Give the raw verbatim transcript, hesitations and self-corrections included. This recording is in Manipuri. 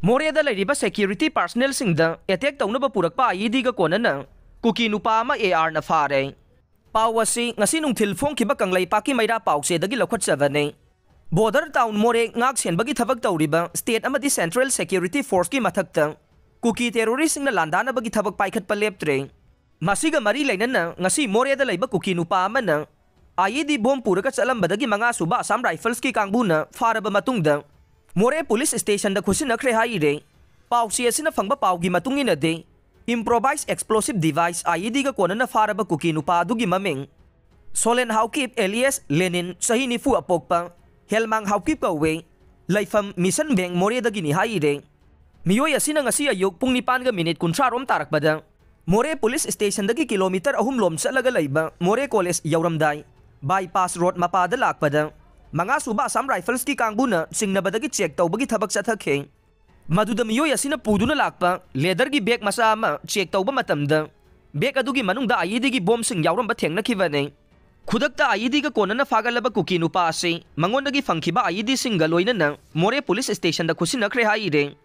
ꯃꯣꯔꯦꯗ ꯂꯩꯔꯤꯕ security personnelꯁꯤꯡꯗ attack ꯇꯧꯅꯕ ꯄꯨꯔꯛꯄ IEDꯒ ꯀꯣꯟꯅꯅ ꯀꯨꯀꯤ ꯅꯨꯄꯥ ꯑꯃ ARꯅ ꯐꯥꯔꯦ꯫ ꯄꯥꯎ ꯑꯁꯤ ꯉꯁꯤ ꯅꯨꯡꯊꯤꯜ ꯐꯣꯡꯈꯤꯕ ꯀꯪꯂꯩꯄꯥꯛꯀꯤ ꯃꯩꯔꯥ ꯄꯥꯎꯆꯦꯗꯒꯤ ꯂꯧꯈꯠꯆꯕꯅꯤ꯫ Border town ꯃꯣꯔꯦ ꯉꯥꯛ ꯁꯦꯟꯕꯒꯤ ꯊꯕꯛ ꯇꯧꯔꯤꯕ state ꯑꯃꯗꯤ central security forceꯀꯤ ꯃꯊꯛꯇ ꯀꯨꯀꯤ terroristꯁꯤꯡꯅ ꯂꯥꯟꯗꯥꯅꯕꯒꯤ ꯊꯕꯛ ꯄꯥꯏꯈꯠꯄ ꯂꯦꯞꯇ꯭ꯔꯦ꯫ ꯃꯁꯤꯒ ꯃꯔꯤ ꯂꯩꯅꯅ ꯉꯁꯤ ꯃꯣꯔꯦꯗ ꯂꯩꯕ ꯀꯨꯀꯤ ꯅꯨꯄꯥ ꯑꯃꯅ IED bomb ꯄꯨꯔꯒ ꯆꯠꯂꯝꯕꯗꯒꯤ ꯃꯉꯥ ꯁꯨꯕ Assam Riflesꯀꯤ ꯀꯥꯡꯕꯨꯅ ꯐꯥꯔꯕ ꯃꯇꯨꯡꯗ ꯃꯣꯔꯦ police stationꯗ ꯈꯨꯠꯁꯤꯟꯅꯈ꯭ꯔꯦ ꯍꯥꯏꯔꯤ꯫ ꯄꯥꯎꯆꯦ ꯑꯁꯤꯅ ꯐꯪꯕ ꯄꯥꯎꯒꯤ ꯃꯇꯨꯡ ꯏꯟꯅꯗꯤ, improvised explosive device IEDꯒ ꯀꯣꯟꯅꯅ ꯐꯥꯔꯕ ꯀꯨꯀꯤ ꯅꯨꯄꯥ ꯑꯗꯨꯒꯤ ꯃꯃꯤꯡ ꯁꯣꯂꯦꯟ ꯍꯥꯎꯀꯤꯞ alias ꯂꯦꯅꯤꯟ, ꯆꯍꯤ ꯅꯤꯐꯨ ꯑꯄꯣꯛꯄ, ꯍꯦꯜꯃꯥꯡ ꯍꯥꯎꯀꯤꯞ ꯀꯧꯋꯦ꯫ ꯂꯩꯐꯝ ꯃꯤꯁꯟ ꯕꯦꯡ ꯃꯣꯔꯦꯗꯒꯤꯅꯤ ꯍꯥꯏꯔꯦ꯫ ꯃꯤꯑꯣꯏ ꯑꯁꯤꯅ ꯉꯁꯤ ꯑꯌꯨꯛ ꯄꯨꯡ ꯅꯤꯄꯥꯟꯒ minute ꯀꯨꯟꯊ꯭ꯔꯥ ꯔꯣꯝ ꯇꯥꯔꯛꯄꯗ ꯃꯣꯔꯦ police stationꯗꯒꯤ kilometre ꯑꯍꯨꯝ ꯂꯣꯝ ꯆꯠꯂꯒ ꯂꯩꯕ ꯃꯣꯔꯦ college ꯌꯧꯔꯝꯗꯥꯏ bypass road ꯃꯄꯥꯗ ꯂꯥꯛꯄꯗ ꯃꯉꯥ ꯁꯨꯕ Assam Riflesꯀꯤ ꯀꯥꯡꯕꯨꯅ ꯆꯤꯡꯅꯕꯗꯒꯤ check ꯇꯧꯕꯒꯤ ꯊꯕꯛ ꯆꯠꯊꯈꯤ꯫ ꯃꯗꯨꯗ ꯃꯤꯑꯣꯏ ꯑꯁꯤꯅ ꯄꯨꯗꯨꯅ ꯂꯥꯛꯄ leatherꯒꯤ bag ꯃꯆꯥ ꯑꯃ check ꯇꯧꯕ ꯃꯇꯝꯗ bag ꯑꯗꯨꯒꯤ ꯃꯅꯨꯡꯗ IEDꯒꯤ bombꯁꯤꯡ ꯌꯥꯎꯔꯝꯕ ꯊꯦꯡꯅꯈꯤꯕꯅꯤ꯫ ꯈꯨꯗꯛꯇ IEDꯒ ꯀꯣꯟꯅꯅ ꯐꯥꯒꯠꯂꯕ ꯀꯨꯀꯤ ꯅꯨꯄꯥ ꯑꯁꯤ ꯃꯉꯣꯟꯗꯒꯤ ꯐꯪꯈꯤꯕ IEDꯁꯤꯡꯒ ꯂꯣꯏꯅꯅ ꯃꯣꯔꯦ police stationꯗ ꯈꯨꯠꯁꯤꯟꯅꯈ꯭ꯔꯦ ꯍꯥꯏꯔꯦ꯫